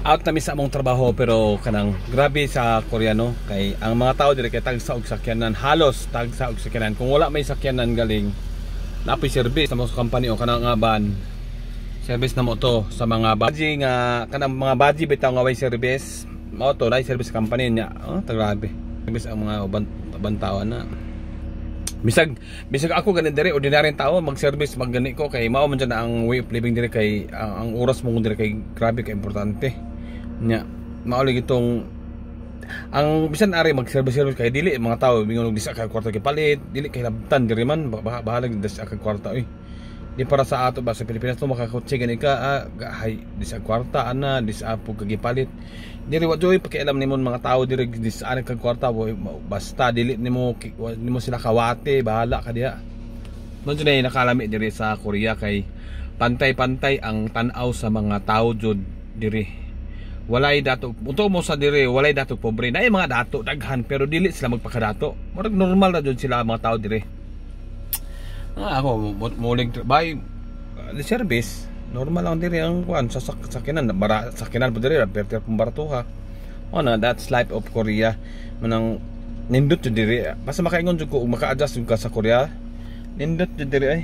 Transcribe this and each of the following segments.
Out na mi sa among trabaho, pero kanang grabe sa Koreano kay ang mga tao diri kay tagsa og sakyanan, halos tagsa og sakyanan. Kung wala may sakyanan, galing napoy service sa mga company o kanang nga van service na mo to sa mga baji nga kanang mga baji bitaw nga way service mao to, nay service company niya. Oh, grabe service ang mga uban uban tao na. Bisag bisag ako ganin diri, ordinaryong tao, mag-service maggani ko kay mao man dyan ang way of living diri, kay ang oras mo diri kay grabe ka importante nya. Mao lagi itong ang bisan ari mag-service service kay dili mga tao bingon og disa kay kwarta gipalit, dili kay labtan diri man, bahalag disa kay kwarta oy. Di para sa ato ba sa Pilipinas to, makakotse gani ka, hay, disa kwarta ana, disa po ka gipalit. Diri wa joy pakialam nimo mga tao diri disa ana kag kwarta, basta dili nimo nimo sila kawate, bahala ka diha. Mo jud ay nakalami diri sa Korea kay pantay-pantay ang tan-aw sa mga tao jud diri. Walay dato unto mo sa diri, walay dato pobre. Naay mga dato daghan, pero dili sila magpakadato. Murag normal na jud sila mga tao diri. Ako muling by the service, normal lang diri ang kuan sa sakyanan, bara sakyanan po diri, perter pong baratuha. O na, that's life of Korea. Manang nindot jud diri, basta makaingon jud ko ug maka-adjust jud ka sa Korea, nindot jud diri ay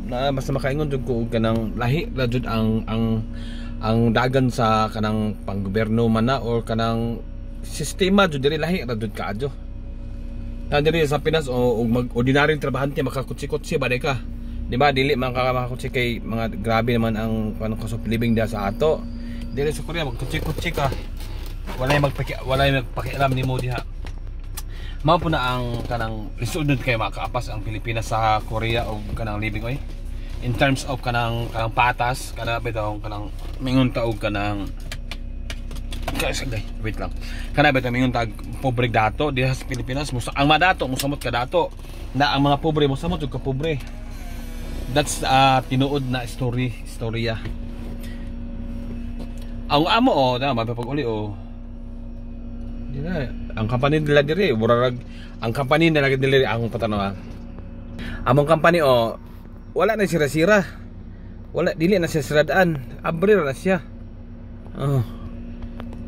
na. Basta makaingon jud ko og kanang lahi ra jud ang dagan sa kanang panggobyerno man na or kanang sistema jud diri, lahi ra jud kaadyo. Na diri sa Pinas o og mag ordinaryong trabahante, makakutsi-kutsi ba ka? Di ba, dili man ka makakutsi kay mga grabe naman ang kanang cost of living diha sa ato. Diri sa Korea, magkutsi-kutsi ka. Walay magpakialam nimo diha. Mao po na ang kanang lisod nun kay makaapas ang Pilipinas sa Korea og kanang living oy. In terms of kanang patas, kana bitaw kanang mingon ta og kanang, guys, agay, wait lang. Kana bitaw mingon tag pobre dato diha sa Pilipinas, musa ang madato musamot ka dato. Na ang mga pobre musamot jud ka pobre. That's tinuod na story, istorya. Ang amo oh, na mapapag-uli oh. Di na, ang company nila diri, murarag ang company nila diri, ang patanaw. Among company oh, wala na sira-sira. Wala, dili na siya siradaan. Abre ra na siya. Oh.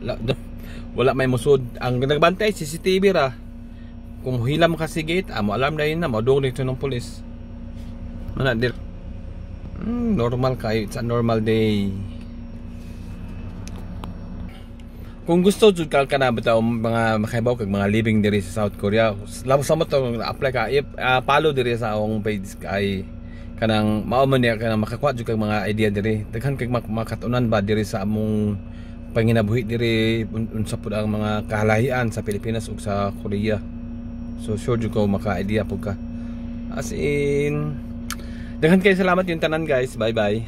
Wala, wala may musod. Ang nagbantay CCTV ra. Kung hilam ka si gate, amo alam na yun na modung dito ng pulis. Mana dir. Normal kayo, it's a normal day. Kung gusto jud ka kana bitaw mga makaibaw kag mga living diri sa South Korea, labo sa mo to apply ka, if, follow diri sa akong page kay kanang mao man niya kanang makakuha jud kag mga idea diri. Daghan kag makatunan ba diri sa among panginabuhi diri, unsa pud ang mga kahalahian sa Pilipinas ug sa Korea. So sure jud ko maka-idea pud ka. As in, daghan kayo, salamat yung tanan, guys. Bye bye.